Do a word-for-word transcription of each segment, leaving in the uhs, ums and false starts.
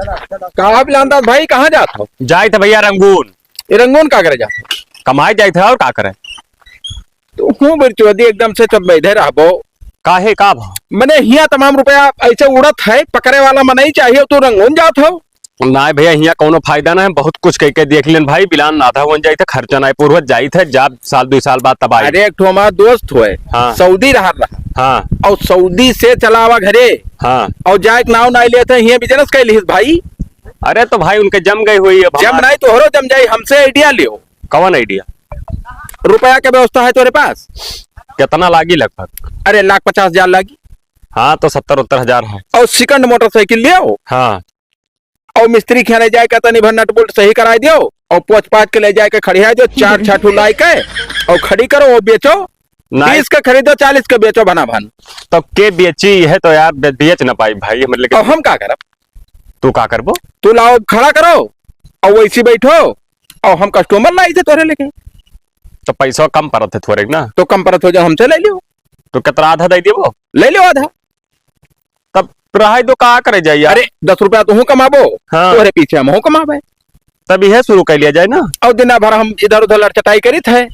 कहाँ बिलान दास भाई, कहाँ जात हो? जाइत है भैया रंगून। ये रंगून का करे जात हो? कमाए जाइत है और का करे? तो हूँ बिरचोदी एकदम से चुप बैठे रहबो। काहे, का भा? मने हियाँ तमाम रुपया ऐसे उड़त है, पकड़े वाला मनई चाहिए, तू रंगून जात हो? नाय भैया, हियाँ कौनो फायदा ना है, बहुत कुछ कह के देख लेन भाई, बिलान आधा बन जाइत है, खर्चा नाय पूरा जाइत है, जाब साल दुई साल बाद तब आई। अरे, एक ठो हमार दोस्त होए, हाँ। सऊदी रहा रहा। हाँ। और सऊदी से चला आवा घरे। हाँ। और जाए के नाव नाय लेत है, हियाँ business कर लिहिस भाई। अरे तो भाई उनके जम गई हुई, अब जम हमार नाय तोहरो जम जाई, हमसे idea लियो। कौन idea? रुपया के व्यवस्था है तोरे पास? कितना लागी लगभग? अरे लाख पचास हजार लागी। हाँ तो सत्तर उत्तर हजार है। और second motorcycle लियो। हाँ। और मिस्त्री के यहाँ ले जाए के तनी भर nut bolt सही कराए दियो और पोंछ पाछ के ले जाए के खड़िया दियो, चार छाठू लाई के और खड़ी करो, वो बेचो। नहीं। तीस के खरीदो, चालीस के बेचो भना भन। तो के बेची है तो यार, बे-, बेच ना पाई भाई, मतलब कि अब हम का करब? तू का करबो? तू लाओ खड़ा करो और वैसी बैठो और हम customer लाई थे तोरे लेके। तो पैसा कम परत है थोड़े ना? तो कम परत हो जाओ, हमसे ले लियो। तो कितना आधा दे देबो? ले लियो आधा। तब रहाई दो, का करे जाई यार? अरे, दस रुपया तोहू कमाबो, हाँ। तोहरे पीछे हमहू कमाबे। तब इहे शुरू कर लिया जाए ना। और दिन भर हम इधर उधर लड़चटाई करित है,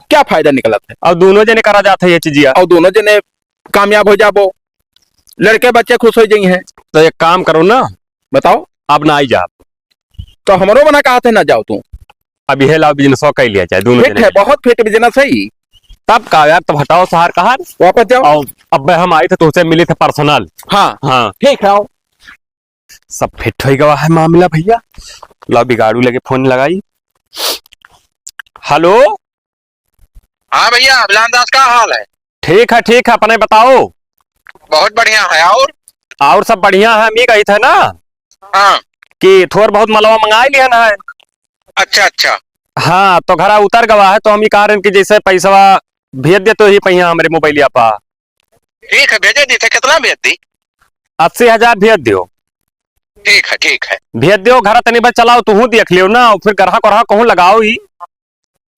क्या फायदा निकलत है? और दोनों जने करा जात है ये चीजिया। और दोनों जने कामयाब हो जाबो, लड़के बच्चे खुश हो जाई हैं। तो एक काम करो ना, बताओ। अब ना आई जा। तो हमरो मना कहा थे ना जाओ तू। अब इहे लाओ business कर लिया जाए दोनों fit जने है, मिलके। बहुत fit business है ई। तब का यार, तब हटाओ सहार कहार। वापस जाओ। और अब हम आई थे तुमसे मिली थे personal। हाँ। हाँ। ठीक है, आओ। सब fit हो गवा है मामला भैया। लाओ बिगाड़ू लगे phone लगाई। Hello। हाँ भैया, अभिलान दास, का हाल है? ठीक है, ठीक है, अपने बताओ। बहुत बढ़िया है। और? और सब बढ़िया है, हम ये कही थे ना हाँ। कि थोर बहुत मलवा मंगाई लिहन है। अच्छा, अच्छा। हाँ, तो घरा उतर गवा है, तो हम ये कह रहे हैं कि जैसे पैसवा भेज दे तो ही पहिया हमरे मोबाइलिया पा। ठीक है, भेजे दी थे, कितना भेज दी? अस्सी हजार भेज दियो। ठीक है, ठीक है। भेज दियो, घरा तनी बस चलाओ, तुहू देख लियो ना, और फिर ग्राहक व्राहक कहूँ लगाओ ही।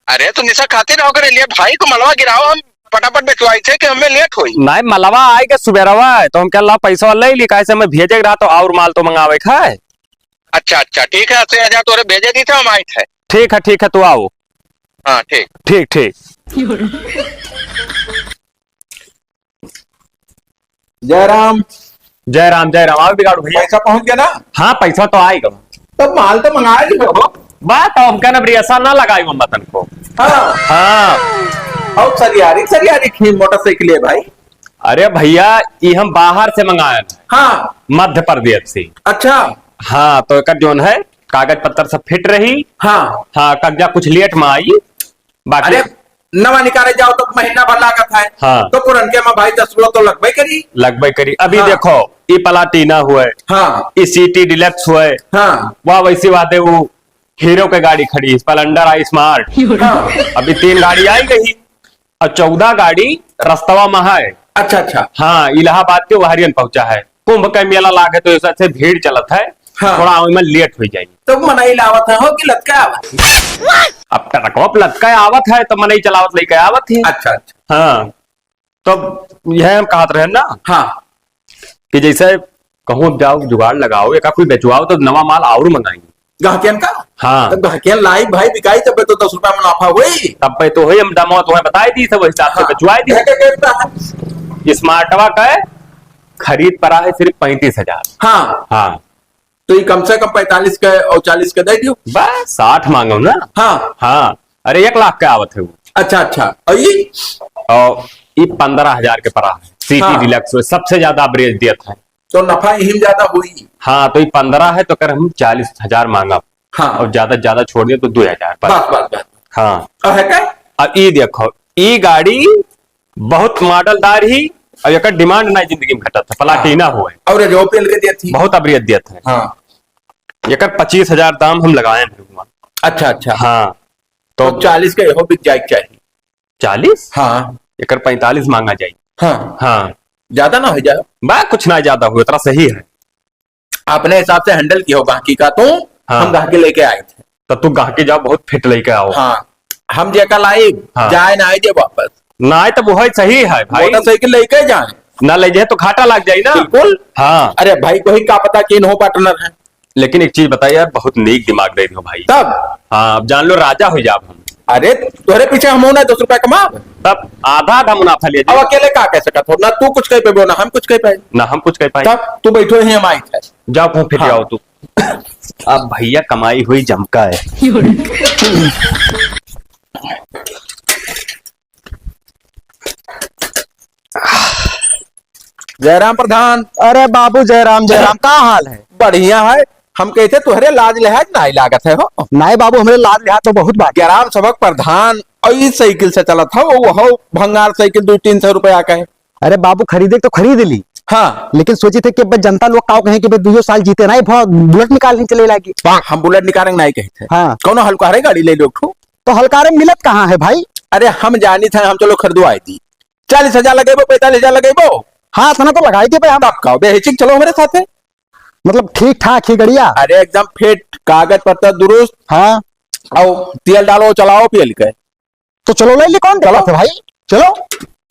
अरे, तो निशा खातिर रहो करे लिए, भाई को मलवा गिराओ, हम फटाफट बेचवाई थे कि हमें late होई। नहीं, मलवा आए के सुबेरवा है, तो हम क्या ला पैसा ले ली, काहे से हमें भेजे के रहा तो और माल तो मंगावे खाए। अच्छा, अच्छा, ठीक है, अस्सी हजार तोरे भेजे दी थे, हम आई थे। ठीक है, ठीक है, तू आओ। हाँ, ठीक। ठीक, ठीक। जय राम। जय राम, जय राम। आओ बिगाड़ू भैया। पैसा पहुंच गया ना? हाँ, पैसा तो आएगा। तब माल तो मंगा ली हो। बात तो हमका ना, ब्रियसा ना लगाई हम वतन को। हाँ। हाँ। और सरियारी, सरियारी खीन मोटरसाइकिल है भाई। अरे भैया, ये हम बाहर से मंगाए हैं। हाँ। मध्य प्रदेश से। अच्छा। हाँ, तो एकर जोन है, कागज पत्तर सब fit रही। हाँ। हाँ, कब्जा कुछ late में आई। बाकी अरे, नवा निकाले जाओ तो महीना भर लागत है। हाँ। तो पुरनके में भाई दस रुपया तो लगबे करी। लगबे करी। अभी हाँ। देखो, ई Platina हुए, हाँ। ई City Deluxe हुए, हाँ। वह वैसी बात है, वो Hero के गाड़ी खड़ी, Splendor आई Smart। हाँ। अभी तीन गाड़ी आई गई और चौदह गाड़ी रस्तवा में है। अच्छा, अच्छा। हाँ, इलाहाबाद के वहरियन पहुंचा है। कुंभ का मेला लागे तो ऐसा से भीड़ चलत है, हाँ। थोड़ा ओइमे late हो जाई। तो मनई लावत है हो कि लतका आवत है? अब ट्रकवा पे लतका आवत है तो मनई चलावत लेके आवत है। अच्छा, अच्छा। हाँ, तो यह हम कहत रहे ना हाँ। कि जैसे कहूँ जाओ जुगाड़ लगाओ, एका कोई बेचवाओ तो नवा माल और मंगाई। गहकियन का? हाँ। तो गहकियन लाई भाई बिकाई तब तो दस रुपया मुनाफा होई। तब पे तो होई, हम दामवा तुम्हें बताई दी, सब हिसाब से हाँ। बेचवाई दी। क्या, क्या, क्या, क्या? Smartवा का है, खरीद पड़ा है सिर्फ पैंतीस हजार। हाँ। हाँ। तो ये कम से कम पैंतालीस के और चालीस के दे दियो। बस साठ मांगो ना। हाँ। हाँ। अरे एक लाख के आवत है वो। अच्छा, अच्छा। और ये? और ये पन्द्रह हजार के पड़ा है। City हाँ। Deluxe में सबसे ज्यादा average देत है। तो नफा यही में ज्यादा हुई। हाँ, तो ये पन्द्रह है तो कर हम चालीस हजार मांगा। हाँ। और ज्यादा, ज्यादा छोड़ दिया तो दो हजार बस। बस, बस, बस। हाँ। और है क्या? अब ये देखो, ये गाड़ी बहुत modelदार ही, और एकर demand ना जिंदगी में घटत है, Platina हाँ। हुए। और जो पेल के दिया थी। बहुत average देत है। हाँ। एकर पच्चीस हजार दाम हम लगाए हैं भगवान। अच्छा, अच्छा। हाँ। तो तो चालीस के हो बिक जाए के चाहिए। चालीस? हाँ। एकर पैंतालीस मांगा जाई। हाँ। हाँ। ज्यादा ना हो जाए? बा, कुछ ना ज्यादा हो, इतना सही है। अपने हिसाब से handle किया हो गाहकी का, तो हाँ। हम गाहकी लेके आए थे। तो तू गाहकी जाओ, बहुत fit लेके आओ। हाँ। हम जेका लाई, हाँ। जाए ना आए जे वापस। ना आए तो वो है, सही है भाई। मोटरसाइकिल लेके जाए। ना ले जाए तो घाटा लग जाए ना। बिल्कुल। हाँ। अरे भाई, कोई का पता कि इन्हों partner है। लेकिन एक चीज बताई यार, बहुत नीक दिमाग दे दियो भाई। तब? हाँ, अब जान लो राजा हो जाब हम। अरे, तोहरे पीछे हम होना, दस रुपया कमा। तब आधा आधा मुनाफा ले अब जाओ। अकेले का कह सकत हो? ना तू कुछ कह पेबो, ना हम कुछ कह पाए। ना हम कुछ कह पाए। तब तू बैठो ही, हम आइत है। जाओ, कहूँ फिर हाँ। जाओ तू। अब भैया कमाई हुई जमका है। जयराम प्रधान। अरे बाबू, जयराम, जयराम, का हाल है? बढ़िया है। हम कहते तोहरे लाज लिहाज नाई लागत है हो। नाई बाबू, हमरे लाज लिहाज तो बहुत बात। ग्राम सभा प्रधान और ई साइकिल से चलत हो, वो हो भंगार साइकिल दो तीन सौ रुपया का है। अरे बाबू, खरीदे तो खरीद ली। हाँ। लेकिन सोची थे कि अब जनता लोग का कहें कि भाई दुइयो साल जीते ना, बहुत बुलेट निकाल ही चले लागी। हम बुलेट निकालेंगे नाई कहते। हाँ। कौनो हल्का हरे गाड़ी ले लो एक ठो। तो हल्का रे मिलत कहाँ है भाई? अरे हम जानी थे, हम चलो खरीदवाई दी। चालीस हजार लगेबो, पैंतालीस हजार लगेबो। हाँ, इतना तो लगाई दे भाई हम। तब का, बेहिचक चलो हमरे साथे। मतलब ठीक ठाक ही गड़िया? अरे एकदम फिट, कागज पत्तर दुरुस्त। हाँ। और तेल डालो, चलाओ पेल के। तो चलो ले ली, कौन चलो। दिक्कत है भाई? चलो,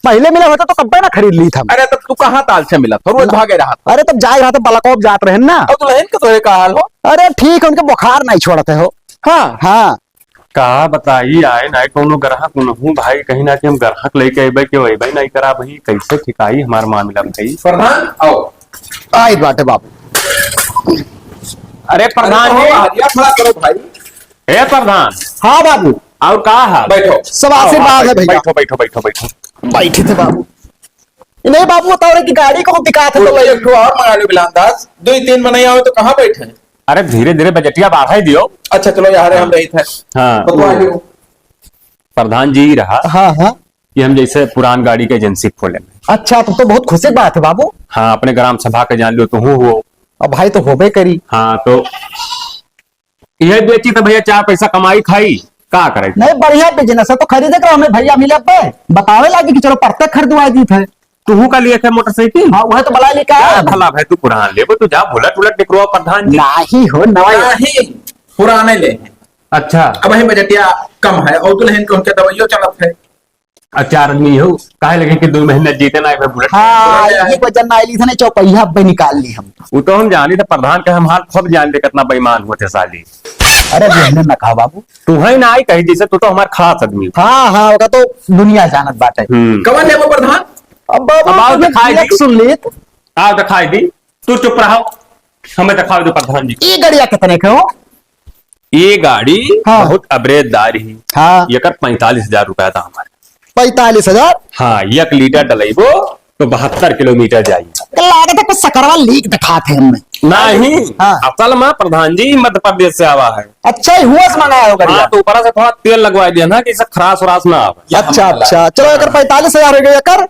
पहले मिला होता तो कब्बे ना खरीद ली था। अरे तब तू कहाँ ताल से मिला था? रोज ना। भागे रहा था। अरे तब जाए रहा था, बलकौप जात रहे ना। और दुल्हन का तो ये का हाल हो? अरे ठीक है, उनके बुखार नहीं छोड़ते हो। हाँ। हाँ। का बताई, आए ना कौनो ग्राहक, उनहूँ भाई कहीं ना कि हम ग्राहक लेके अइबे, केहू अइबे नहीं करा भाई, कैसे ठिकाई हमार मामला भाई? प्रधान, आओ। आइत बाटे बाबू। अरे प्रधान अरे जी। कहो, हरिया खड़ा करो भाई। ए प्रधान। हाँ बाबू। और का हाल? बैठो। सब आओ, आशीर्वाद आओ, है भैया। बैठो, बैठो, बैठो, बैठो। बैठे थे बाबू। नहीं बाबू, बताओ रे कि गाड़ी को दिखा था तो तो एक ठो और मंगा लो बिलान दास। दो ही तीन मनई आवे तो कहाँ बैठे? अरे धीरे धीरे बजटिया बढ़ाई दियो। अच्छा चलो यार, हम रही थे। हाँ। बतवा लो। प्रधान जी ही रहा हाँ, हाँ। कि हम जैसे पुरान गाड़ी के एजेंसी खोले। अच्छा, तब तो बहुत खुशी की बात है बाबू। हाँ, अपने ग्राम सभा के जान लो तो हूँ हो। अब भाई तो होबे करी। हाँ, तो यह बेची तो भैया चार पैसा कमाई खाई, का करे? नहीं, बढ़िया बिजनेस है, तो खरीदे के रहो, हमें भैया मिले पे बतावे लागी कि चलो परते खरीदवा दी थे। तू का लिए थे मोटरसाइकिल? हाँ, वह तो बला लेके आया क्या है। भला भाई, तू पुरान लेबो, तू जा बुलेट उलट निकलवा प्रधान जी। नाही हो, नवा ही। नाही, पुराने ले हैं। अच्छा। अब वही बजटिया कम है, और दुल्हन के उनके दवाइयों चलत है। आ, चार आदमी हो, काहे लगे कि दो महीना जीते ना, एक बार बुलेट हाँ, बुलेट ये वजन ना आइली था ना, चौपहिया पे निकाल ली हम। वो तो हम जानी था, प्रधान के हम हाल खूब जान दे, कितना बेईमान होते साली। अरे, बिहने ना कहा बाबू। तू है ना आई कही, जैसे तू तो हमार खास आदमी। हाँ, हाँ, ओका तो दुनिया जानत बाटे। हम्म। कवन लेबो प्रधान? अब बाबू, अब आओ, तुम दिखाई देख दी। सुन लेत। आओ, दिखाई दी। तू चुप रहो, हमें दिखाओ दो प्रधान जी। ये गड़िया कितने के हो? ये गाड़ी हाँ। बहुत अबरेदार ही। हाँ। एकर पैंतालीस हजार रुपया दाम है। पैंतालीस हजार? हाँ, एक लीटर डलैबो तो बहत्तर किलोमीटर जाई। तो लागत है कुछ सकरवा लीक दिखात है हमने। नहीं, हाँ। असल में प्रधान जी मध्य प्रदेश से आवा है। अच्छा ही हुआ से मंगाया हो गड़िया। हाँ, तो ऊपर से थोड़ा तेल लगवा दिया ना कि इसे खराश उराश ना आवे। अच्छा, अच्छा, चलो एकर पैंतालीस हजार हो गए एकर।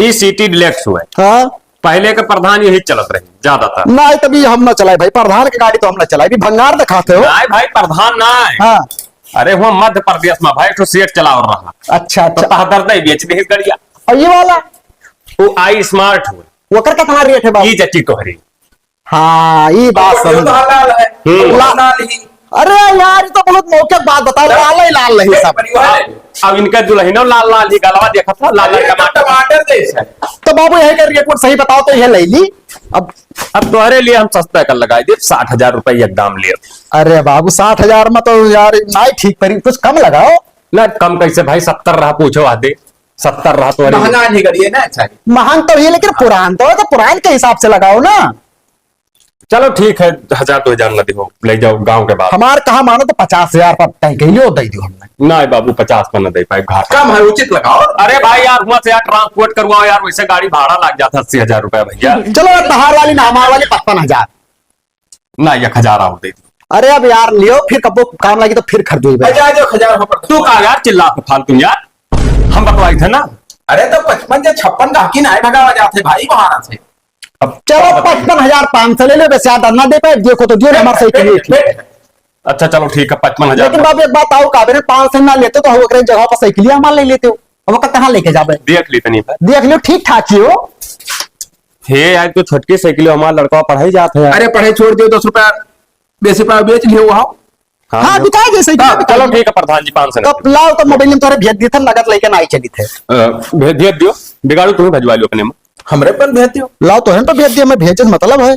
ई सिटी डिलक्स हुआ है। हाँ। पहले के प्रधान यही चलत रहे ज्यादातर। नहीं, तभी हम ना चलाए भाई, प्रधान के गाड़ी तो हम ना चलाए, भी भंगार दिखाते हो। नहीं भाई, प्रधान नहीं। हाँ। अरे, हुआ मध्य प्रदेश में भाई, एक ठो सेठ चलावत रहा। अच्छा, तो अच्छा। तहदर दे बेच दे गड़िया। और ये वाला? वो आई स्मार्ट हो। ओकर कितना रेट है बाबू? ये जची तोहरी। हाँ, ये बात और ये समझ। तो लाल है, हम्म। वो लाल ही। अरे यार, ये तो बहुत मौके की बात बता, लाल ही लाल नहीं सब। परिवार है। अब इनका दुल्हनो लाल लाल ही गलवा देखा था, लाल लाल ये तो टमाटर। टमाटर जैसा है। तो बाबू, यही का रेट वेट सही बताओ तो यह ले ली। अब, अब तोहरे लिए हम सस्ता कर लगाई दे, साठ हजार रुपये एकदम ले। अरे बाबू, साठ हजार में तो यार नहीं ठीक पड़ी, कुछ कम लगाओ। ना, कम कैसे भाई, सत्तर रहा, पूछो आदे, सत्तर रहा तो अरे। महंगा नहीं करिए ना, अच्छा। महंग तो ये, लेकिन पुरान तो है, तो पुरान के हिसाब से लगाओ ना। चलो ठीक है, हजार दो हजार न दिहो, ले जाओ गाँव के बाद। हमार कहा मानो तो पचास हजार पर तय कह लियो, दे दियो हमने। नहीं बाबू, पचास पर न दे पाए, घाटा। कम है, उचित लगाओ। अरे भाई यार, हुआ से यार ट्रांसपोर्ट करवाओ यार, वैसे गाड़ी भाड़ा लग जाता अस्सी हजार रुपया भैया। चलो यार, तहार वाली ना, हमार वाली पचपन हजार। ना, एक हजार और दे दो। अरे अब यार लियो, फिर कबो काम लगी तो फिर खरीदो भाई। अच्छा, आज एक हजार हो पर तू का यार चिल्ला फालतू यार, हम बतवाई थे ना। अरे तो पचपन से छप्पन गाहकी ना भगावा जाते भाई वहां से। अब चलो, पचपन हजार पाँच सौ ले लो, बस यार, ना दे पाए, देखो तो दियो, हमारे सही के लिए ठीक। अच्छा, चलो, ठीक है, पचपन हजार। लेकिन बाबू, एक बात और, का बेरे पाँच सौ ना लेते तो हम ओकरे जगह पर साइकिलिया हमार ले लेते हो, अब ओकर कहाँ लेके जाबे? देख ली तनी भाई। देख लियो, ठीक ठाक ही हो। हे, आज तो छोटकी साइकिल हमार लड़का पढ़ाई जात है। अरे, पढ़ाई छोड़ दियो, दस रुपया, बीस रुपया बेच लियो वहाँ। हाँ, हाँ, बिकाई जैसे ही हाँ, बिकाई। चलो ठीक है प्रधान जी, पाँच सौ तो लाओ, तो मोबाइल में तोरे भेज दिए थे, नगद लेके ना आई चली थे। अ, भेज, भेज दियो, बिगाड़ू तुम्हें भेजवा लियो अपने में। हमरे पर भेज दियो। लाओ तो है तो भेज दिया, मैं भेजे से मतलब है।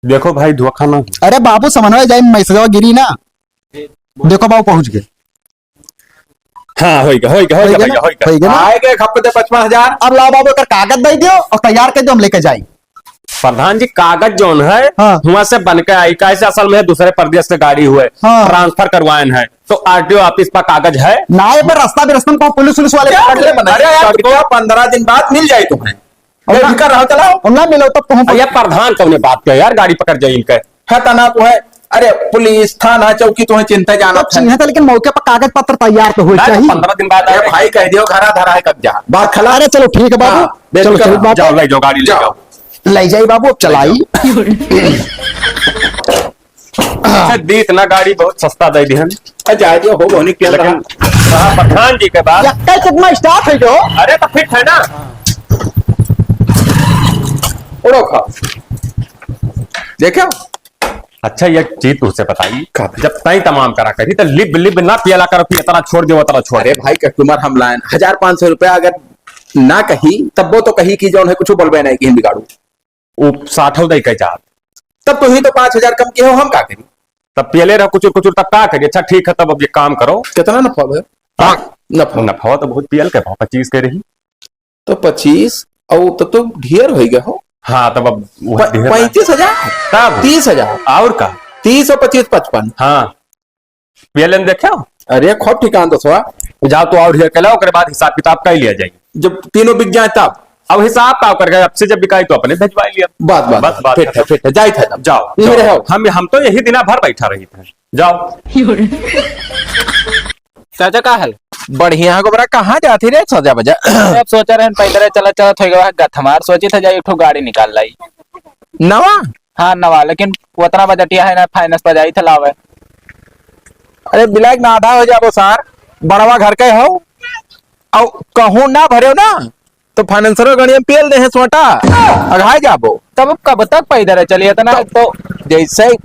देखो भाई, धोखा ना हो। अरे बाबू, समन्वय जाए, मैसेजवा गिरी ना। देखो बाबू, पहुँच गए। हाँ, होइगा, होइगा, होइगा, होइगा ना? होइगा, होइगा। होइगा ना? आए गए खप दे पचपन हजार। अब लाओ बाबू, एकर कागज दे दियो और तैयार कर दियो, हम लेके जाई। प्रधान जी, कागज जौन है, हाँ। हुआं से बन के आई, काहे से असल में दूसरे प्रदेश के गाड़ी हुए, हाँ। ट्रांसफर करवाएन है, तो आरटीओ ऑफिस पर कागज है। ना, ये पर रास्ता भी, रास्ता में पुलिस, पुलिस वाले क्या पकड़ ले बोले? बना? अरे यार, तो पन्द्रह दिन बाद मिल जाए तुम्हें। और ना, बेफिक्र रहो, चलाओ। और ना मिलो तब तो हम अब ये प्रधान कौने बात के यार, गाड़ी पकड़ जाई इनके। है तना तो है। अरे, पुलिस, थाना, चौकी तो है, चिंता जाना तो है। चिन्ह था, लेकिन मौके पर कागज पत्र तैयार तो होए ना, चाहिए। पन्द्रह दिन बाद अरे आए। भाई, कह दियो, घरा धरा है कब्जा। बात खला। अरे, चलो, ठीक है बाबू। हाँ, चलो, बेफिक्र चलो, रहो। बात जाओ, ले जाओ, गाड़ी ले हाँ। जाओ। ले जाई बाबू, अब चलाई। अच्छा, दी इतना गाड़ी बहुत सस्ता दे दिहन। अच्छा, जाए दियो, हो, होने के लेकिन रहा। हाँ, प्रधान जी के बाद। यक्का कितना स्टार्ट है जो? अरे, तो फिट है ना? उड़ो खाओ। देखो। अच्छा, ये चीज तुझसे बताई। का? जब तय तमाम करा करी, तो लिब, लिब ना पियला करो कि इतना छोड़ दे, उतना छोड़ अरे दे। भाई, कस्टमर हम लाइन, हजार पाँच सौ रुपया अगर ना कही, तब वो तो कही कि जौन है, कुछ बोलबे नहीं कि हम बिगाड़ू। वो साठो दे के जात। तब तो ही तो पाँच हजार कम किहे हो, हम का करी? तब पियले रहो कुचुर कुचुर, तब का करी? अच्छा ठीक है, तब अब ये काम करो। कितना नफा है? हाँ। नफा। नफा तो बहुत पियल के भाव पच्चीस के रही। तो पच्चीस, और तब तो ढेर होइ गया हो। हाँ, तब अब वो प-, ढेर पैंतीस हजार? तब? तीस हजार। और का? तीस और पच्चीस, पचपन। हाँ। पियलन देखे हो? अरे, खूब ठिकान दसवा। जाओ तो और ढेर के लाओ, ओकरे बाद हिसाब किताब कर लिया जाए। जब तीनों बिक जाए तब? अब हिसाब का करके, अब से जब बिकाई तो अपने भिजवा लिया। बस, बस, बस, बस, फिट है, खत्म। फिट है, जाइत है तब। जाओ, यही जाओ। रहो। हम, हम तो यही दिना भर बैठा रही थे। जाओ। चाचा, का हाल? बढ़िया है गोबरा, कहाँ जात ही रे सजा बजा? अब सोचा रहन पैदल चला चला थोई गवा गथमार, सोची था जाई एक ठो गाड़ी निकाल लाई। नवा? हाँ, नवा, लेकिन उतना बजटिया है ना, फाइनेंस पर जाई थे लावे। अरे, बिलायक ना आधा हो जाबो सार, बड़वा घर के हो, और कहूँ ना भरेव ना, तो फाइनेंसर गड़िया में पेल दे हैं सोटा, अघाय जाबो। तब कब तक पैदल चलिए इतना? तो, तो जैसे ही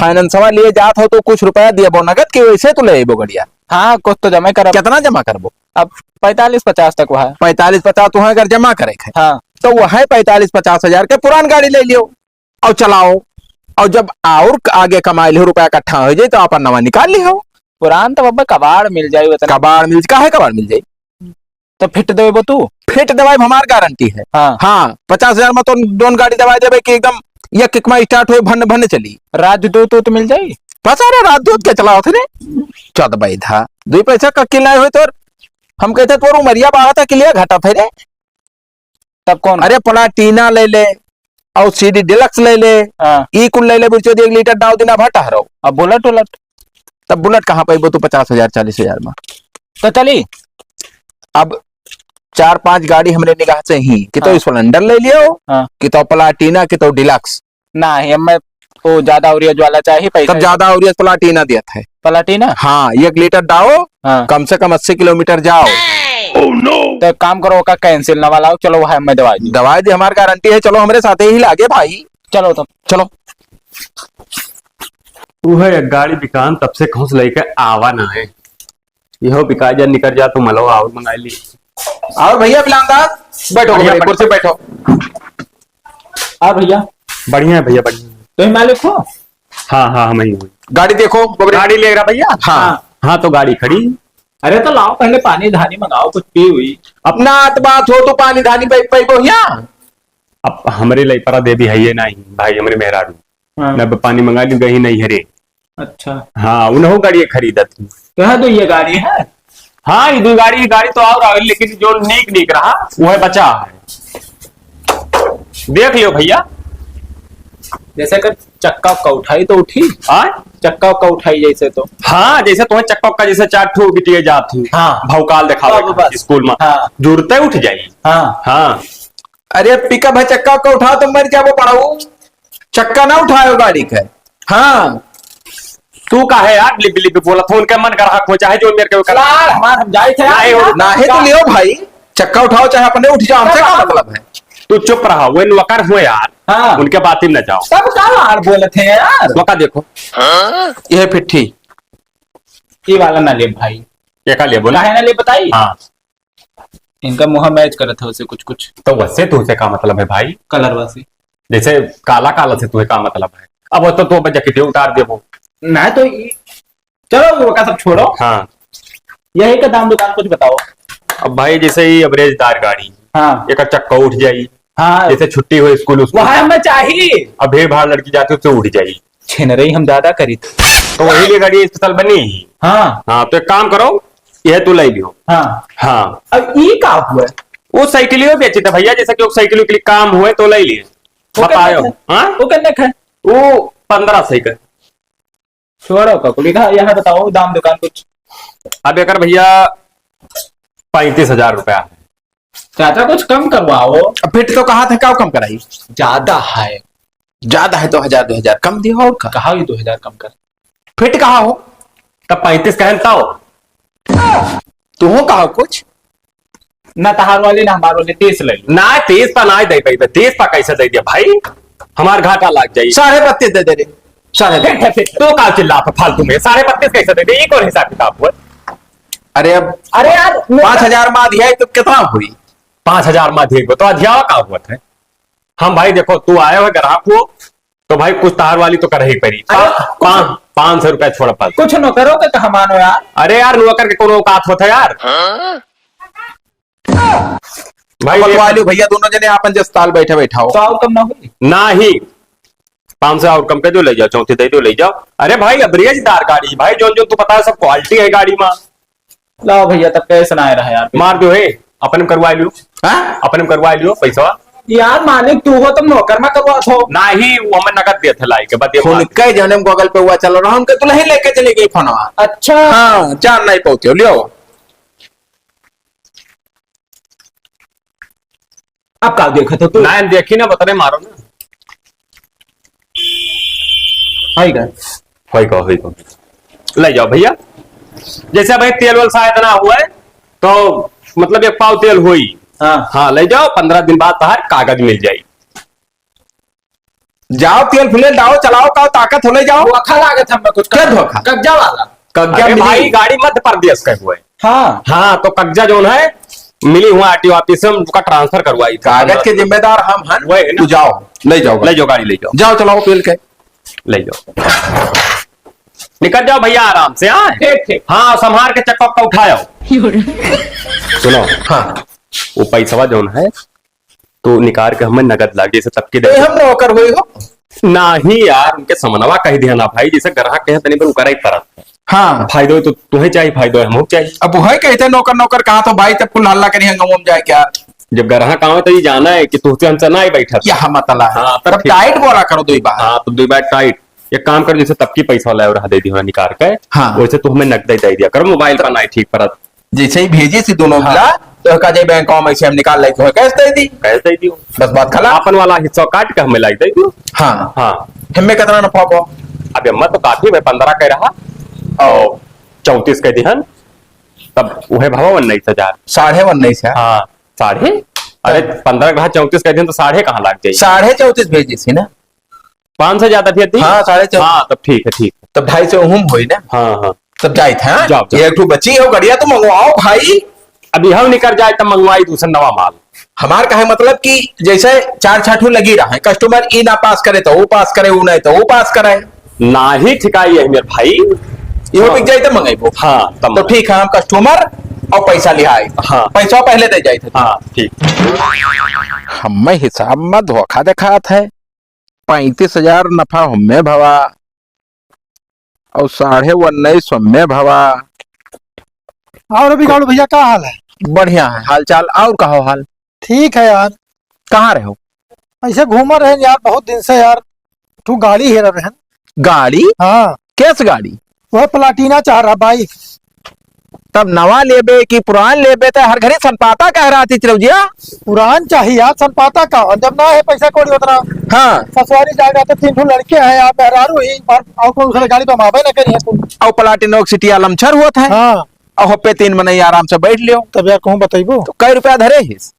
फाइनेंसवा लिए जात हो, तो कुछ रुपया दियबो नगद कि वैसे तो ले अइबो गड़िया? हाँ, कुछ तो जमा करब। कितना जमा करबो? अब पैंतालीस पचास तक वह। पैंतालीस पचास तो अगर जमा करे के है, हाँ। तो वह पैंतालीस पचास हजार के पुरान गाड़ी ले लियो। और चलाओ, और जब और आगे कमाई लिहो, रुपया इकट्ठा हो जाए, तो आपन नवा निकाल लिहो। पुरान तो बाबा कबाड़ मिल जाई उतना। कबाड़ मिल, काहे कबाड़ मिल जाई? तो फिट देबो तू? फिट देवाई हमार गारंटी है। हाँ। हाँ, पचास हजार में तो दोन गाड़ी दवाई देबे कि एकदम एक किक में स्टार्ट होए, भन्न भन्न चली। राजदूत तो मिल जाई? पता रे, राजदूत के चलावत रे? चौदह बैधा। दुई पैसा का किला होए तो हम कहते तोर उमरिया बढ़त है, किलिया घटत है रे। तब कौन? अरे, प्लाटिना ले ले, और सीडी डिलक्स ले ले, हाँ। ई कुल ले ले, बुरचो दे, एक लीटर डाल देना भा टहरो। अब बुलेट उलट? तब बुलेट कहाँ पैबो तू पचास हजार, चालीस हजार में? तो चली। अब चार पांच गाड़ी हमरे निगाह से ही, कि तो हाँ। स्प्लेंडर ले लियो, हाँ। कि तो प्लाटिना, कि तो डिलक्स। नाही, हमें वो ज्यादा एवरेज वाला चाहिए, पैसा तब ज्यादा एवरेज प्लाटिना देत है। प्लाटिना? हाँ, एक लीटर डाओ, हाँ। कम से कम अस्सी किलोमीटर जाओ। तो एक काम करो, ओका कैंसिल ना वाला, चलो, वह हमें दवाई दी। दवाई दी, हमार गारंटी है, चलो, हमरे साथे ही लागे भाई। चलो तब। चलो। तू है एक गाड़ी बिकान, तब से घुस लेके आवा ना है। यहो बिका जा, निकल जा, तू मलवा और मंगा ली। और भैया बिलान दास, बैठो, बढ़िया, बैठो, कुर्सी बैठो। और भैया? बढ़िया है भैया, बढ़िया। तो ही मालिक हो? हाँ, हाँ, हम ही हुई। गाड़ी देखो, गोबरे। गाड़ी ले रहा भैया? हाँ। हाँ, तो गाड़ी खड़ी। अरे तो लाओ, पहले पानी धानी मंगाओ, कुछ पी हुई। अपना आत बात हो तो पानी धानी पै-, पैबो हिया? अब हमरे लई परा देवी है ये नहीं, भाई, हमरे मेहरारू। हाँ। मैं अब पानी मंगा ली, गई नहीं हरे। अच्छा। हाँ, उन्हों गाड़ी खरीदत ही। तो है तो ये गाड़ी है? हाँ, ये दो गाड़ी, ये गाड़ी तो और आवे, लेकिन जो नीक नीक रहा, वो है बचा है। देख लियो भैया। जैसे कर चक्का उक्का उठाई तो उठी? हाँ? चक्का उक्का उठाई जैसे तो। हाँ, जैसे तुम्हें चक्का उक्का जैसे चार ठो बिटिया जात ही। हाँ। भौकाल दिखावे बस, बस। स्कूल में। हाँ। जुड़ते उठ जाई। हाँ। हाँ। अरे पिकअप है, चक्का उक्का उठाओ तो मर जाबो पड़ाऊ। चक्का ना उठायो गाड़ी के। हाँ। तू काहे यार लिबी लिबी बोलत हो? उनके मन का रहा खो, चाहे जो मेरे के लाड़ हमार हम जाए थे यार। नहीं हो। नाही तो लियो भाई, चक्का उठाओ चाहे अपने उठ जाओ, हमसे का मतलब है? तू चुप रहा, वो नौकर हो यार। हाँ। उनके बात ही न जाओ। तब का लाड़ बोलत है यार? मौका देखो। यह फिट्ठी। ये वाला ना ले भाई। ये का ले बोला? काहे ना ले बताई? हाँ। इनका मुंह मैच करत है उसे कुछ कुछ। तो वैसे तो उसे का मतलब है भाई? कलर वैसे। जैसे काला काला से तुम्हें का मतलब है? अब वो तो, तो बजा के उतार देबो। ना तो ई, चलो, वो का सब छोड़ो। हाँ। यही का दाम दुकान कुछ बताओ। अब भाई, जैसे ही average दार गाड़ी, हाँ। एक चक्का उठ जाई। हाँ। जैसे छुट्टी हो स्कूल, उसको वहाँ हमें चाहिए। अब भीड़ भाड़ लड़की जाती, उससे उठ जाई। छिनरई हम ज्यादा करी। तो वही लिए गाड़ी special बनी ही। हाँ। हाँ, तो एक काम करो, यह तू ले लियो। हाँ। हाँ। अब ई का हुआ? वो साइकिलियो बेची था भैया, जैसे कि वो साइकिल के लिए काम हुए तो ले लिए। वो बतायो। कितने का? हाँ? वो कितने का है? वो पन्द्रह सौ का। छोड़ो का कुली का, यहाँ बताओ दाम दुकान कुछ। अब एकर भैया पैंतीस हजार रुपया है। चाचा, कुछ कम करवाओ। अब फिट तो कहा था, क्या कम कराई? ज्यादा है। ज्यादा है तो हजार, दो हजार कम दियो, और का? कहा भी दो हजार कम कर। फिट कहा हो? तब पैंतीस कहें तो। तू हो कहा कुछ? ना तहार वाली, ना हमार वाली, तीस ले लो। ना, तीस पा ना दे पाई, तीस पा कैसे दे दिया भाई? हमार घाटा लाग जाई। साढ़े बत्तीस दे दे रे, साढ़े बत्तीस। फिर, फिर, फिर, तो का चिल्ला पे फालतू में? साढ़े बत्तीस कैसे दे दे? ये कौन हिसाब किताब हुआ? अरे अब अरे यार, पाँच हजार मा दिया है तो कितना हुई? पाँच हजार मा दिया तो अधियावा का हुआ था? हम भाई देखो, तू आए हो ग्राहक हो, तो भाई कुछ तार वाली तो कर ही पड़ी। अरे पा-, कुछ पाँच, पाँच सौ रुपया छोड़ पास। कुछ नौकरों के कहा मानो यार। अरे यार, नौकर के कोनो औकात होता है यार? हाँ? भाई, बतवा लियो भैया, दोनों जने आपन जस ताल बैठे बैठा हो। तो और कम ना होई? ना ही। पाँच सौ और कम कर दो, ले जाओ, चौंतीस दे दो, ले जाओ। अरे भाई, average दार गाड़ी भाई, जोन जोन तू पता है, सब quality है गाड़ी मा। लाओ भैया, तब कैसे ना आए रहा यार। मार दो है, अपने में करवा लियो। हाँ? अपने में करवा लियो पैसा। यार मालिक, तू हो, तुम नौकर मा करवा थो। ना ही, वो हमें नगद दिया था लाई के, बस ये फोन मार। कह जने Google पे हुआ चल रहा, उनके दुल्हन लेके चले गए फोनवा। अच्छा। हाँ, जान नहीं पाते हो, लियो। अब का देखत हो तू? ना, देखी ना, बतरे मारो ना। होई का? होई का, होई का। ले जाओ भैया। जैसे भाई तेल वेल शायद ना हुआ है, तो मतलब एक पाव तेल होई। हाँ। हाँ, ले जाओ, पन्द्रह दिन बाद तहार कागज मिल जाई। जाओ, तेल फुले लाओ, चलाओ, का ताकत हो, ले जाओ। धोखा लागत हमें कुछ। क्या धोखा? कब्जा वाला। कब्जा अरे मिली। भाई, गाड़ी मध्य प्रदेश के हुए। हाँ। हाँ, तो कब्जा जोन है, मिली हुआ आरटीओ ऑफिस से, हम उसका transfer करवाई था। कागज के जिम्मेदार हम हन। वही ना। तू जाओ, ले जाओ। ले जाओ, गाड़ी ले जाओ। जाओ, चलाओ, पेल के। ले जाओ। निकल जाओ भैया, आराम से, हाँ? ठीक, ठीक। हाँ, संभाल के चक्का उक्का उठाओ। सुनो। हाँ। वो पैसवा जोन है, तो निकार के हमें नगद लागे, जैसे तब के ए, दे। हम नौकर होई हो? नाही यार, उनके समनवा कह दिया ना भाई, जैसे ग्राहक के तनी पर उकरा ही परत। हाँ। फायदो तो तुहे चाहिए, फायदो हमहू चाहिए। अब वही कहते नौकर, नौकर कहा तो भाई, तब कुल हल्ला करी हंगामा में जाए क्या? जब ग्राहक आवे तो ये जाना है कि तुहसे हमसे ना ही बैठा। यह मतलब है। हाँ, तब तब ठीक। Tight बोला करो दो ही बार। हाँ, तो दो ही बार tight। एक काम कर, जैसे तब की पैसा वाला रहा दे दिया निकार के, हाँ। वैसे तू हमें नगद दे दिया करो, मोबाइल पर ना ही ठीक परत। जैसे ही भेजी सी दोनों हाँ। मिला, तो कहा जाए बैंक में से हम निकाल लाई, तो कैश दे दी। कैश दे दियो। बस बात खला। अपन वाला हिस्सा काट के हमें लाई दे दियो। हाँ। हाँ। हमें कितना नफा को? अब हमें तो काफी भाई, पन्द्रह कह रहा और चौंतीस कह दिहन, तब वह भवा उन्नीस हजार। साढ़े उन्नीस है। हाँ, साढ़े। अरे, हाँ। पन्द्रह कहा चौंतीस कह दिहन तो साढ़े कहाँ लाग जाई? साढ़े चौंतीस भेजी सी ना। पाँच सौ ज्यादा दिया थी? हाँ, साढ़े चार। हाँ, तब ठीक है, ठीक है। तब ढाई सौ हम होई ना? हाँ, हाँ। तब जाइत है, हाँ? जाओ, जाओ। एक ठो बची हो, गड़िया तो मंगवाओ भाई। अभी हम निकर जाए तब मंगवाई दूसरा नवा माल। हमार कहे मतलब कि जैसे चार छह ठो लगी रहा है, customer ई ना पास करे तो वो पास करे, वो नहीं तो वो पास करे। ना ही ठिकाई है मेरे भाई। इहो हाँ। बिक जाए तो मंगेबो। हाँ, तब तो मंगेबो। ठीक है, हम customer और पैसा लिहाई। हाँ। पैसा पहले दे जाए थे। हाँ, ठीक। हमें हिसाब में धोखा दिखात है। पैंतीस हजार नफा हमें भवा और साढ़े उन्नीस हमें भवा। और अभी गाड़ू भैया, का हाल है? बढ़िया है हाल चाल, और का हो हाल? ठीक है यार। कहाँ रहे हो? ऐसे घूम रहे हैं यार, बहुत दिन से यार, तू गाड़ी हेरा रहे हैं। गाड़ी? हाँ। कैस गाड़ी? वह प्लाटिना चाह रहा बाइक। तब नवा लेबे कि पुरान लेबे? त हर घड़ी सनपाता कह रहा थी चिरौजिया। पुरान चाहिए यार, सनपाता का, और जब ना है पैसा कौड़ी उतना। हाँ। ससुरारी जाएगा तो तीन ठो लड़के हैं यार, मेहरारू ही, और, और कौन दूसरा गाड़ी तो हम आवे ना करी है तू। और प्लाटिनो की सीटिया लमछर हुआ था। हाँ। और होपे तीन मनई आराम से बैठ लियो। तब यार कहूँ बताइबो। तो कै रुपया धरे हिस?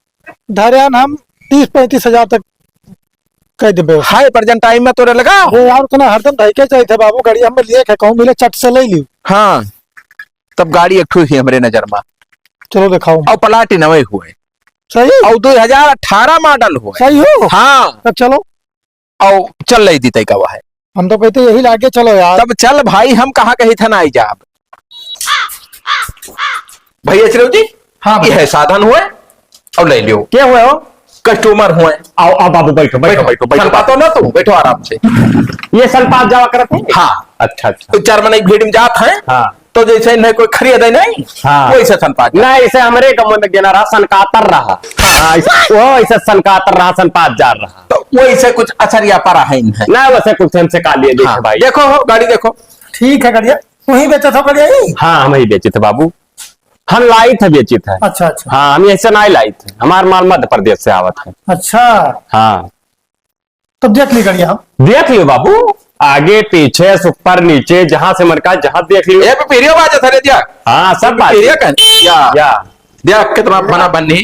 धरे हन हम तीस पैंतीस हजार तक कह देबे। हाय, present time में तोरे लगा। अरे यार, उतना हरदम धइके चाहिए थे बाबू, गाड़ी हम लिए के कहूँ मिले, चट से ले लियो। हाँ, तब गाड़ी एक ठो ही हमरे नजर में। चलो दिखाओ। और प्लाटिनवे हुए। सही? और दो हजार अठारह model हुए। सही हो? हाँ। तब चलो। और चल ले दी तय का वह है। हम तो कहते यही लागे चलो यार। तब चल भाई, हम कहाँ कही था ना आई जाब। भैया चिरऊ जी, हाँ भैया। यह साधन हुए और ले लियो। क्या हुए हो? Customer हुए। आओ, आओ बाबू, बैठो, बैठो, बैठो, बैठो, बैठो। सलपातो ना तू, बैठो आराम से। ये सलपात जावा करत है? हाँ। अच्छा, अच्छा। तो चार मने भीड़ में जात है, हाँ। तो जैसे इन्हें कोई खरीदे नहीं, हाँ। वैसे सनपात जात। नहीं, इसे हमरे गाँव में गेना रहा, सनकातर रहा। हाँ, इस-, वो ऐसे सनकातर रहा, सनपात जार रहा। तो वैसे कुछ असरिया परा है इन्हें। ना, वैसे कुछ हमसे का लिए देखे हाँ। भाई। देखो हो, गाड़ी देखो। ठीक है, गाड़िया। वहीं बेचत हो, गाड़िया ही? हाँ, हम ही बेचित है बाबू। हम लाइत है, बेचित है। अच्छा, अच्छा। हाँ, हम ऐसे नहीं लाइत है। हमार माल मध्य प्रदेश से आवत है। अच्छा। हाँ। तब देख ली गाड़िया हम। देख लियो बाबू, आगे पीछे से ऊपर नीचे जहाँ से मन का जहाँ देख लियो। ए, पे पीरियो बाजा था रे दिया। हाँ, सब बात। पीरियो का? या। या। देख कितना बना बन्नी।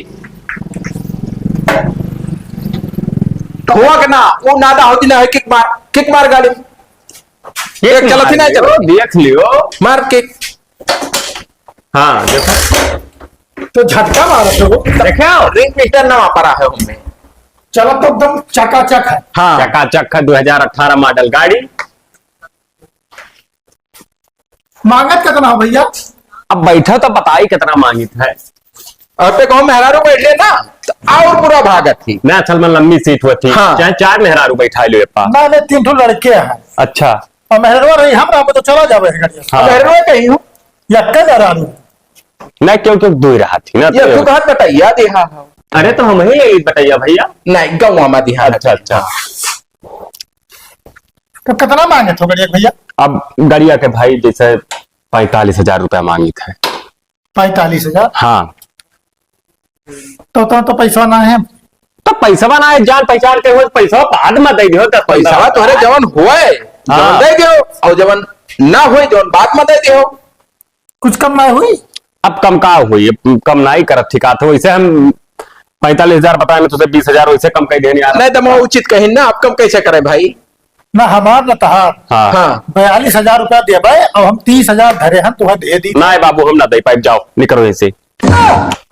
ठोक ना, वो नादा होती ना है, kick मार, kick मार गाड़ी। Kick एक चलत ही मार नहीं चलो। लियो, देख लियो। मार kick। हाँ, देखो। तो झटका मारो तो। देखो। Ring piston नवा परा है उनमें। चलो तो एकदम चकाचक है। हाँ। चकाचक है, दो हज़ार अठारह model गाड़ी। मांगत कितना हो भैया? अब बैठो तो बताई कितना मांगित है। अब पे कहो मेहरारू बैठ ले ना, तो और पूरा भागत थी। ना, असल में लंबी seat होती, हाँ। चाहे चार मेहरारू बैठा लो, पा। ना, नहीं, तीन ठो लड़के हैं। अच्छा। और मेहरवा रही, हम रहबो तो चला जाबे है गाड़िया। हाँ। मेहरवा कहीं हो? या कल आ रहू? नहीं, क्यों, क्यों दो ही रहा थी ना, ये तो तू कहाँ बटैया दिहा हो? अरे, तो हम ही ले ली बटैया, भैया। नहीं, गौवा में दिहा। अच्छा, अच्छा। तो कितना मांगे थो गड़िया के भैया? अब गड़िया के भाई जैसे पैंतालीस हजार रुपया मांगित है। पैंतालीस हजार? हाँ। तो, तो, तो पैसा ना है। तो पैसा ना है, जान पहचान के हो, पैसा बाद में दे दियो, दस पन्द्रह पैसा तोहरे हजार। जवन होए, हाँ। जवन दे दियो, और जवन ना होए, जवन बाद में दे दियो। कुछ कम ना हुई? अब कम का हुई, अब कम ना ही करत ठिकात हो, वैसे हम पैंतालीस हजार बताए, मैं तुझे बीस हजार वैसे कम कर देने यार। नहीं, तो मैं उचित कहीं ना, अब कम कैसे करें भाई? ना हमार ना तहार। हाँ। हाँ। बयालीस हजार रुपया देबे, अब हम तीस हजार धरे हैं, तुहे दे दी। नहीं बाबू, हम ना दे पाइब, जाओ, निकलो इनसे।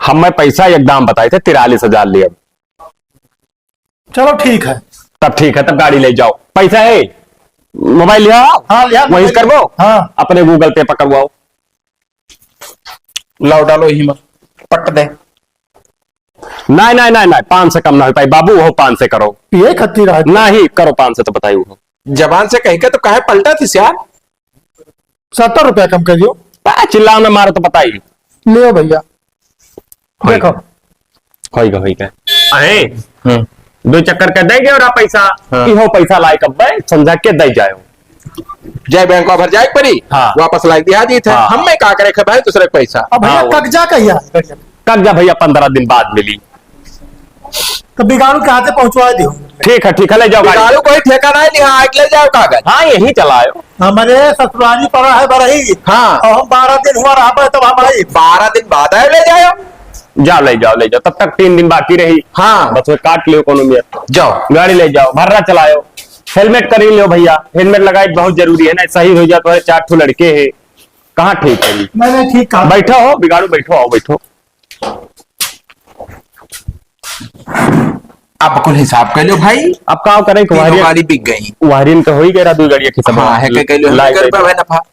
हम मैं पैसा एक दाम बताए थे, तिरालीस हजार लिए। चलो ठीक है। तब ठीक है, तब गाड़ी ले जाओ। पैसा है, mobile लिया, हाँ, लिया, वहीं से mobile। करबो? हाँ। अपने Google Pay पर करवाओ। लाओ, डालो यही में, पट दे। नहीं, नहीं, नहीं, नहीं, पाँच से कम ना हो पाई बाबू, वो पाँच से करो। ये खत्ती रहा। नहीं, करो पाँच से तो बताई वो। जबान से कह के तो काहे पलटा थी यार? सत्तर रुपया कम कर दियो। आ, चिल्लाओ ना, मारो तो बताई। लियो भैया। होई देखो। गए। होई गए, होई गए। अहे, हम्म। दो चक्कर के दे गए और आप पैसा, हाँ। इहो पैसा लाए कब बे, समझा के दे जाओ। जाए बैंक भर जाए परी, हाँ। वापस लाए दिया दी थे। हाँ। हम में का करे खे भाई दूसरे के पैसा। अब भैया हाँ, वो। कब्जा कहिया है? कब्जा भैया पन्द्रह दिन बाद मिली। तो बिगाड़ू के हाथे पहुंचवा दियो। ठीक है, ठीक है, ले जाओ गाड़ी। बिगाड़ू कोई ठेका नहीं लिहा, आके ले जाओ कागज। हाँ, यही चलायो। हमारे ससुराली पड़ा है बरही। हाँ। और हम बारह दिन हुआ रहा तब हम आई। बारह दिन बाद आए, ले जाओ। जाओ, ले जाओ, ले जाओ, तब तक तीन दिन बाकी रही। हाँ। बस वो काट लियो कोनो में। जाओ। गाड़ी ले जाओ, भर्रा चलायो, helmet करी लियो भैया, helmet लगाई बहुत जरूरी है ना, सही हो जात है, चार ठो लड़के हैं, कहाँ ठीक है? नहीं, नहीं, ठीक कहा। बैठो हो, बिगाड़ू, बैठो, आओ, बैठो। अब कुल हिसाब कर लो भाई। अब का करे, तीनों वाहरियन, गाड़ी बिक गई। वाहरियन का हो ही गया, दो गाड़ियाँ खिसक हाँ, है, के, के लो, लाए कर गए। पावे नफा।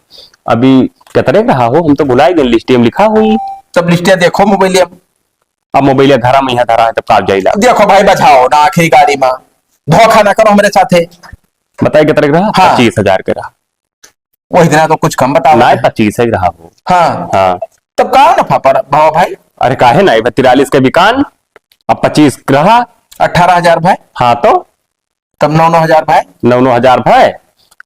अभी कितने रहा हो, हम तो भुला ही गए, लिस्टिया में लिखा हुई। तब लिस्टिया देखो मोबाइल में। अब मोबाइल घरा में यहाँ धरा है, तब का जाइला? देखो भाई, बचाओ ना आखिरी गाड़ी में, धोखा ना करो हमारे साथे। बताए कितने रहा? हाँ। पच्चीस हजार के रहा। वही दिन तो कुछ कम बताओ। नहीं, पच्चीस ही रहा हो। हाँ। हाँ। तब का नफा पर भाव भाई? अरे काहे ना, ये तिरालीस के बिकान, अब पच्चीस रहा। अठारह हजार भाई। हाँ तो? तब नौ नौ हजार भाई। नौ नौ हजार भाई,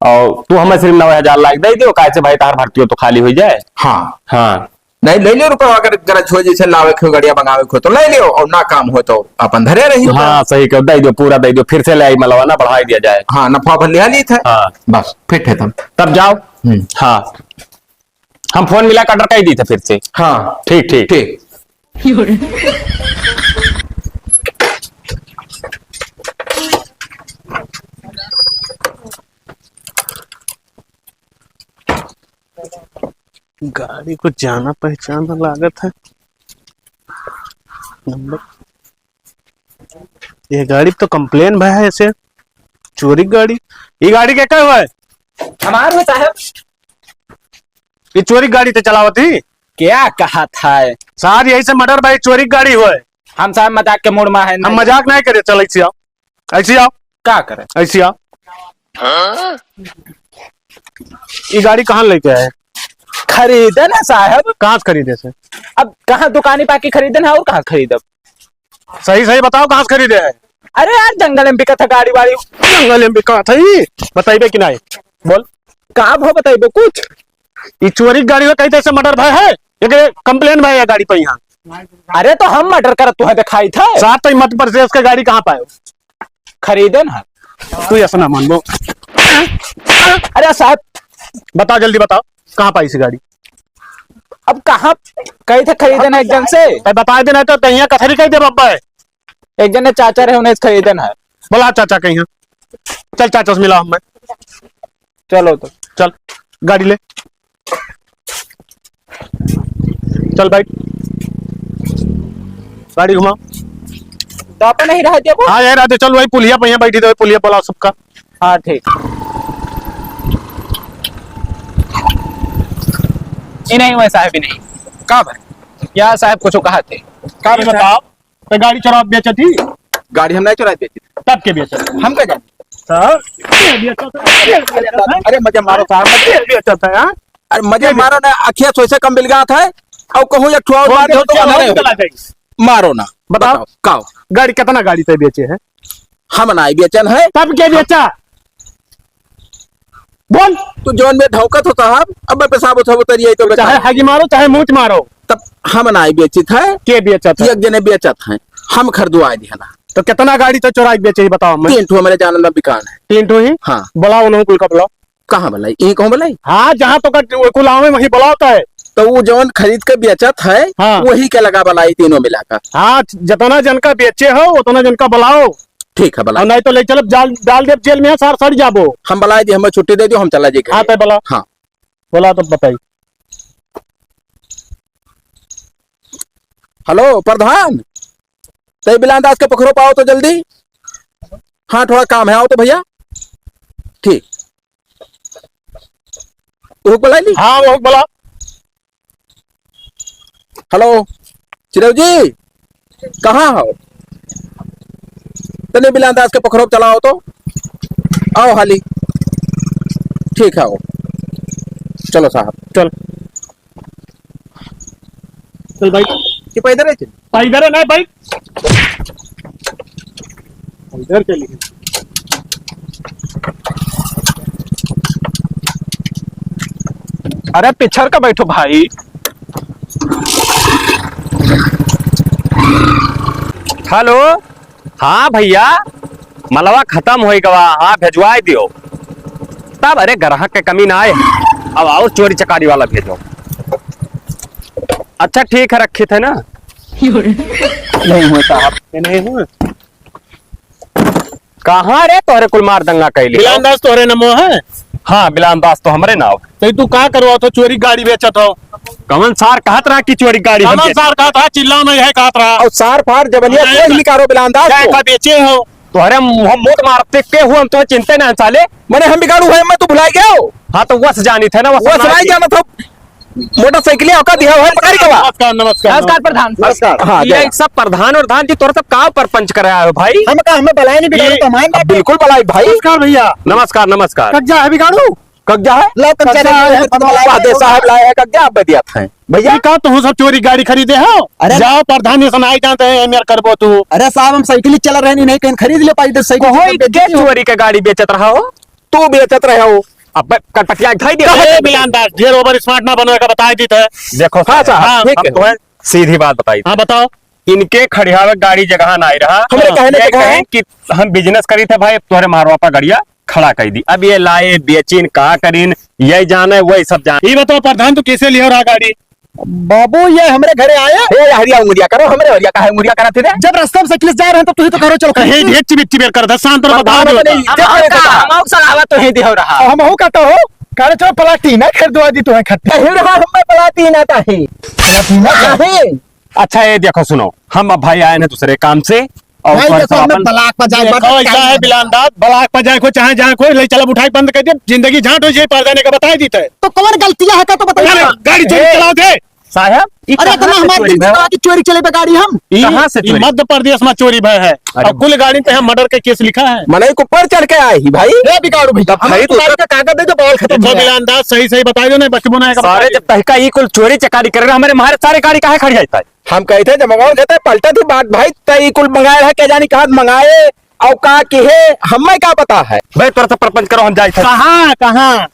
और तू हमें सिर्फ नौ हजार लाख दे दियो, काहे से भाई तार भर्ती हो तो खाली हो जाए। हाँ। हाँ। नहीं, ले लियो रुपया, अगर गरज हो, जैसे लावे के हो, गड़िया मंगावे के हो, तो ले लियो, और ना काम हो, तो अपन धरे रही। हाँ, सही कहो, दे दियो, पूरा दे दियो, फिर से ले आई मलवा ना, बढ़ाई दिया जाए। हाँ, नफा भर लिया ली थे। हाँ। बस, फिट है तब। तब जाओ। हम्म। हाँ। हम फोन मिला के order कर दी थे फिर से। हाँ। ठीक, ठीक। ठीक। गाड़ी कुछ जाना पहचाना लागत है। नंबर, ये गाड़ी तो complain भा है ऐसे। चोरी गाड़ी? ई गाड़ी के का हुआ है? हमार हो साहब। ई चोरी गाड़ी ते चलावत ही? क्या कहा था? सार यही से मर्डर भाई चोरी गाड़ी हुआ है। हम साहब मजाक के मूड में है हम ना। मजाक नहीं करे, चल ऐसे आओ। ऐसे आओ। का करे? ऐसे आओ। ई गाड़ी कहाँ लेके आए? खरीदे ना साहब। कहाँ से खरीदे से? अब कहाँ दुकानी पाके खरीदे ना और कहाँ खरीदब? सही सही बताओ कहाँ से खरीदे है? अरे यार जंगल में बिकत है गाड़ी वाड़ी। जंगल में बिकत है? बताइबे कि नहीं? बोल। का भो बताइबे कुछ? ई चोरी गाड़ी हो कहीं से मर्डर भाई है? एक कंप्लेन भाई है गाड़ी पे यहाँ। अरे तो हम मर्डर करत तुहे दिखाई था। साहब तो मध्य प्रदेश के गाड़ी कहाँ पाए? खरीदे ना। तू ऐसा ना मान लो। अरे साहब। बताओ जल्दी बताओ। कहाँ पाई सी गाड़ी? अब कहाँ कही थे खरीदन है एक जन से? भाई बता देना तो कहीं कथरी कह दे बब्बा है। एक जन ने चाचा रहे उन्हें खरीदन है। बोला चाचा कहीं। चल चाचा से मिला हमें। चलो तो। चल गाड़ी ले। चल बैठ। गाड़ी घुमा। तो अपन नहीं रह देबो? हाँ यार आते चल वही पुलिया पे यहाँ बैठी तो पुलिया बोला सबका। हाँ, ठीक। ई नहीं हुआ साहब, ई नहीं। का भाई? या साहब कुछ कहा थे? का ये बताओ, तो गाड़ी चोरा बेचत ही? गाड़ी हम नहीं चोरा बेची। तब के बेचत? हम का जाने? साहब, के बेचत है? अरे मजे मारो साहब, मजे। के बेचत है, हाँ? अरे मजे मारो ना, अखिया सोइसे कम बिलगात है। और कहूँ एक ठो और मार दो तो अंदर है। मारो ना। बताओ। बताओ, काओ? गाड़ी कितना गाड़ी ते बेचे है? हम नाई बेचन है। तब के बेचा? बोल। तू जौन में ढौकत हो साहब, अब मैं पेशाब उठाब उतरी आई तो चाहे बेटा। हगी मारो, चाहे मूत मारो। तब हम नाई बेचित है। के बेचत है? एक जने बेचत है, हम खरीदवाए दिया ना। तो कितना गाड़ी तो चोराई बेचे ही बताओ मैं। तीन ठो हमारे जानल में बिकान है। तीन ठो ही? हाँ। बुलाओ उन्होंने कुल का बुलाओ। कहाँ बुलाई? ई कहूँ बुलाई? हाँ, जहाँ तो का, वो कुल आवे वहीं बुलाओ तो है। तो वो जौन खरीद के बेचत है, हाँ। वही के लगा बुलाई तीनों मिला का। हाँ, जितना जन का बेचे हो, उतना जन का बुलाओ। ठीक है, बुलाई। और नहीं तो ले चलो, जाल, डाल दे जेल में, सार सड़ जाबो। हम बुलाई दी, हमें छुट्टी दे दो, हम चला जाए हाँ, घरे। तो बुलाओ। हाँ। बोला तो बताई। हेलो, प्रधान, तई बिलान दास के पखरो पाओ तो जल्दी। हाँ, थोड़ा काम है, आओ तो भैया। ठीक। ओहू बोला ली? हाँ, ओहू बोला। हेलो, चिरऊ जी, कहाँ हो? तने बिलान दास के पखरो चलाओ तो। आओ हाली। ठीक है, आओ। चलो साहब। चल। चल भाई। कि पैदल है चल? पैदल है ना भाई। पैदल चलिए। अरे पिछर का बैठो भाई। हेलो। हाँ भैया, मलवा खतम होइ गवा, हाँ भेजवाए दियो। तब अरे ग्राहक के कमी ना आए, अब और चोरी चकारी वाला भेजो। अच्छा ठीक है, रखित है ना। नहीं हुए साहब। ये नहीं हुए। कहाँ रे तोहरे कुल मार दंगा कैली? बिलान दास तोहरे नमो है? हाँ, बिलान दास तो हमरे नाव। तो तू का करवा तो चोरी गाड़ी बेचत हो? कवन सार कहत रहा कि चोरी गाड़ी हम कवन बेचत? सार कहत रहा? चिल्ला नहीं है कहत रहा। और सार फार जबनिया अरे कोई निकारो बिलान दास क्या को। का बेचे हो? तोहरे मुँह मोट मारते के हुआ हम तो चिंते नहीं साले। मने हम बिगाड़ू है मैं तू भुला गया हो। हाँ तो वस जानी थे ना वस वस नहीं जानत हो। मोटरसाइकिल औका दिया हुआ है पकड़ के बा। नमस्कार, नमस्कार, नमस्कार प्रधान। नमस्कार। हाँ, ये जय। सब प्रधान और धान जी तोर सब का परपंच कराया हो भाई? हम का हमें बलाई नहीं बिगाड़ो ये तो हमारे अब बिल्कुल बलाई भाई। नमस्कार भैया। नमस्कार, नमस्कार। कब्जा है बिगाड़ू? कब्जा है? ला कब्जा कब्जा नहीं है, है, बनवा वाह, दे साहब लाए हैं कब्जा, आप दिया था। भैया ये का तो सब चोरी गाड़ी खरीदे हो? अरे जाओ प्रधान ये सुनाई जानते हैं, एम आर करबो तू। अरे साहब हम साइकिल ही चला रहे नहीं, नहीं कहीं खरीद ले पाई तो साइकिल कहो तो बेच के दो। चोरी के गाड़ी बेचत रहा हो? तू बेचत रहे हो। अब कटपटिया ढाई दे। ए, बिलान दास, ढेर ओवर स्मार्ट ना बनो, एका बताई दी थे। देखो हाँ, साहब, साहब, हाँ, ठीक हम है। तो है, सीधी बात बताई। हाँ, बताओ। इनके खड़ियावे गाड़ी जगह ना आई रहा। हमरे हाँ। कहने ये जगह कहें है। कि हम बिजनेस करी थे भाई, तोहरे मारवा पर गड़िया खड़ा कर दी। अब ये लाए, बेचिन, का करीन, ये जाने, वही सब जाने। ये बताओ प्रधान, तू कैसे लियो रहा गाड़ी? बाबू, ये हमरे घरे आए। ए, हरिया उंगरिया करो, हमरे हरिया काहे उंगरिया करत ही रे? जब रास्ता में साइकिल से जा रहे हैं, तो तू ही तो करो, चलो, कहीं खरीद। ढेर चिबिर चिबिर करत है, शांत रहो, बता दो। नहीं, हम का, हम का सलाहवा तो ही दिहो रहा। हम हूँ कहता हो, करे चलो प्लाटिना खरीदवा दी तुम्हें खत्ते। कहीं रहा, हम प्लाटिना का ही। प्लाटिना का? नहीं। अच्छा, ये देखो, सुनो, हम अब भाई आए हैं दूसरे काम से, और भाई, देखो, हमें ब्लॉक पर जाए, देखो, ऐसा है बिलान दाद, ब्लॉक पर जाए को, चाहे जहाँ को, ले चला, उठाई बंद कर दे, जिंदगी झांट हो जाए, पर जाने का बताई दी तय। तो कौन गलतियाँ है, का तो बताइए। अरे, गाड़ी चोरी चलाओ थे। साहब, ई अरे, कहाँ इतना से हमारे चोरी दिन से भय? कहा कि चोरी चले पे गाड़ी हम। ई, कहाँ से ई चोरी? मध्य प्रदेश में चोरी भय है। अरे। और कुल गाड़ी पे हम मर्डर का केस लिखा है। मने के ऊपर चढ़ के आए ही भाई। ए, बिगाड़ू भैया, तब भाई, हमारे तो गाड़ी का कागज दे दो, बवाल खत्म देखो, हो गया। बिलान दाद, सही, सही बताई दो, नहीं, बस मुना है, सारे बताई जब दो। तहका ई कुल चोरी चकारी करे रहे, हमारे, हमारे सारे गाड़ी काहे खड़ी जाता है? हम कहते हैं, जब मंगाओ देते, पलटा थी बात भाई, तय ई कुल मंगाए रहा, के जानी कहाँ मंगाए, और का किहे, हमें का पता है? भाई, तोरा से प्रपंच करो, हम जाए थे। कहाँ, कहाँ?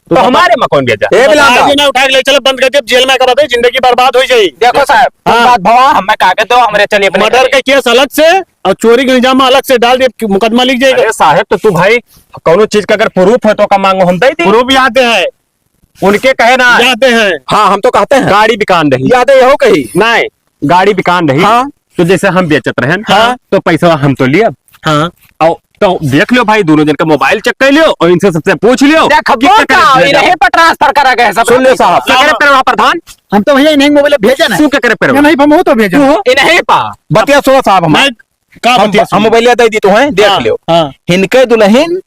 तो हमारे में कौन बेजा? ए, बिलान दा। आज ना उठा के ले चलो, बंद कर दे, जेल में करा दे, जिंदगी बर्बाद हो जाई। देखो साहब, तुम हाँ। बात भवा, हमें कागज दो, हमरे चलिए अपने मर्डर घरे। का केस अलग से और चोरी का इल्जाम अलग से डाल दे, मुकदमा लिख जाएगा। अरे साहब, तो तू भाई, कौनो चीज का अगर प्रूफ है तो का मांगो, हम दे दी। प्रूफ याद है। उनके कहे ना। याद है। हाँ, हम तो कहते हैं। गाड़ी बिकान रही। याद है, यहो कही। नहीं, गाड़ी बिकान रही। हाँ। तो जैसे हम बेचत रहेन, हाँ। तो पैसा हम तो लिया। हाँ। और तो देख लियो भाई, दोनों जन का मोबाइल चेक कर लियो और इनसे सबसे पूछ लियो। देख, कि वो केकरे का, भेजा। इन्हीं पर ट्रांसफर करा गया सब। सुन लियो साहब। केकरे पर वहाँ प्रधान? हम तो भैया इन्हीं मोबाइल भेजे ना। तू केकरे पर? नहीं, हम तो भेजे। तू हो? इन्हीं पा। बतिया सुनो साहब, हम, मैं का हम, बतिया हम सुनो? मोबाइल दे दी तो है, देख हाँ, लियो। हाँ। इनके दुल्हन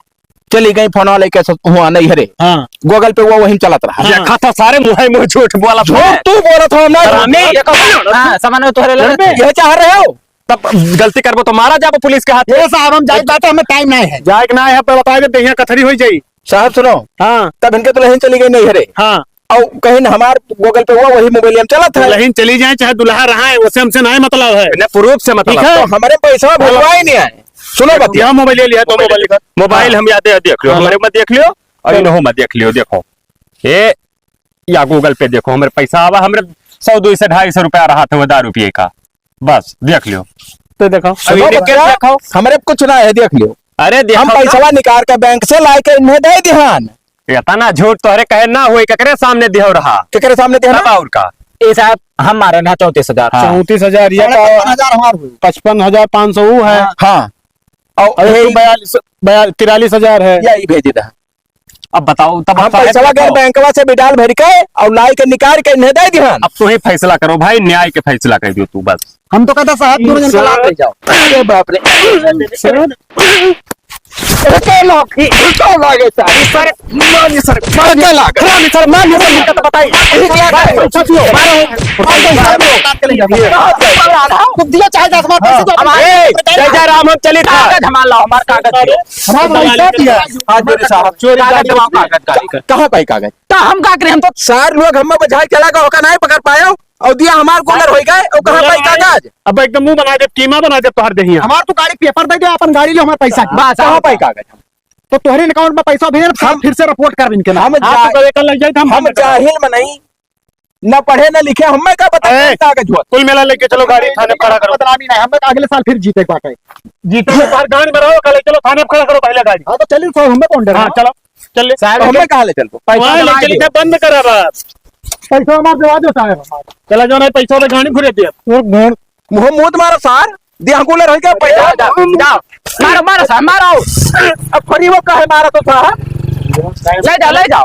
चली गई, फोनवा लेके सब हुआ नहीं हरे। हाँ। Google पे वो वहीं चलत रहा। हाँ। देखा था सारे मुँहे मुँह झूठ बोला था। झूठ तू बोलत हो, हम ना हरामी। देखो, हाँ, सामान में तोहरे लगे। लड़बे। ये चाह रहे हो? तब गलती करबो तो मारा जाबो पुलिस के हाथ। ए साहब, हम जाए बात, हमें टाइम नहीं है। जाए के ना है, पर बताए दे, देहिया कथरी होई जाई। साहब सुनो। हाँ। तब इनके दुल्हन चली गई नहीं हरे। हाँ। और कहीं हमार Google पे हुआ, वही मोबाइल हम चलत है। दुल्हन चली जाए चाहे दुल्हा रहा है, उससे हमसे ना मतलब है। ना, प्रूफ से मतलब ठीक है। है। तो हमारे पैसा भिजवाए नहीं आए। सुनो बतिया। यह मोबाइल ले लिया, तो मोबाइल मोबाइल, का? मोबाइल हाँ। हम याद है, देख लियो, हाँ। हमारे में देख लियो, और चलो। इन्हों में देख लियो, देखो। ये, या Google पे देखो, हमरे पैसा आवा, हमरे सौ, दो सौ, ढाई सौ रुपया रहा था वो दारू पिए का। बस, देख लियो। तो देखो। अभी सुनो निकल बतिया, देखो। हमरे कुछ ना है, देख लियो। अरे, देखो हम तो। पैसवा निकाल के बैंक से लाए के इन्हें दे दिहान। इतना झूठ तोहरे कहे ना होई, केकरे सामने दिहो रहा? केकरे सामने दिहो तब ना? और का? ए साहब, हम मारे ना चौंतीस हजार। हाँ। चौंतीस हजार ये साढ़े का? पचपन हजार हमार हुई। पचपन हजार पाँच सौ वो है। हाँ। हाँ। और और एक यही तो बयालीस, बया-, तिरालीस हजार है। यही भेजी रहा। अब बताओ, तब हम साहब पैसवा गए बताओ। बैंकवा से बिडाल भर के और लाई के निकाल के इन्हें दे दिहन। अब तू ही फैसला करो भाई, न्याय के फैसला कर दियो तू बस। हम तो कहता साहब, दोनों जन को लात ले जाओ। अरे बाप रे। अरे क्या लाग-, क्या लागे सर? सर, मार ये सर, मार ये। क्या लाग? मार ये सर, मार ये सर, दिक्कत बताई। मारो, मारो, मारो, मारो। तुम दिया चाहे दस बार पैसे तो हमारे ए, जय जय राम, हम चली था। कागज हमार लाओ, हमार कागज दियो। हमारा पैसा दिया। हाथ जोड़े साहब। चोरी कागज दिवाओ, कागज, कागज। कहाँ पाई कागज? तो हम का करें, हम तो चार लोग हमें बजाय चला गए, ओका नहीं पकड़ पायो, और दिया हमार गोलर होई गए, और कहाँ पाई कागज? अब एकदम मुंह बना दे, कीमा बना दे तोहर देहिया। हमार तो गाड़ी पेपर दे दे, अपन गाड़ी ले, हमार पैसा दे। बस, कहाँ पाई कागज? तो तोहरे अकाउंट में पैसा भेज, हम फिर से रिपोर्ट कर इनके नाम। हम हाँ, जा-, तो कल लग जाए, हम हम बंद कर। जाहिल में नहीं, न पढ़े न लिखे, हमें का पता ए, कौन कागज हुआ? कुल मिला लेके चलो गाड़ी थाने पे खड़ा करो। बदनामी नहीं, हमें अगले साल फिर जीते के बाटे। जीते के बाहर गाड़ी में रहो, कल चलो थाने पे खड़ा करो पहले गाड़ी। हाँ, तो चलिए, सर, हमें कौन डरा? हाँ, चलो, चल ले। साहब, तो हमें कहाँ ले चलबो? पैसा वहाँ ले जमा चली दो। थे, बंद करा बस। पैसा हमार जमा दो साहब, हमार। चला जाओ, नहीं पैसा पे गाड़ी घुरे दिया। मुँह, मुँह मारो सार। दिया कुल रह गया पैसा। जाओ, जाओ, जाओ। मारो, मारो साहब, मारो। अब फ्री वो काहे मारा तो साहब? ले जाओ, ले जाओ।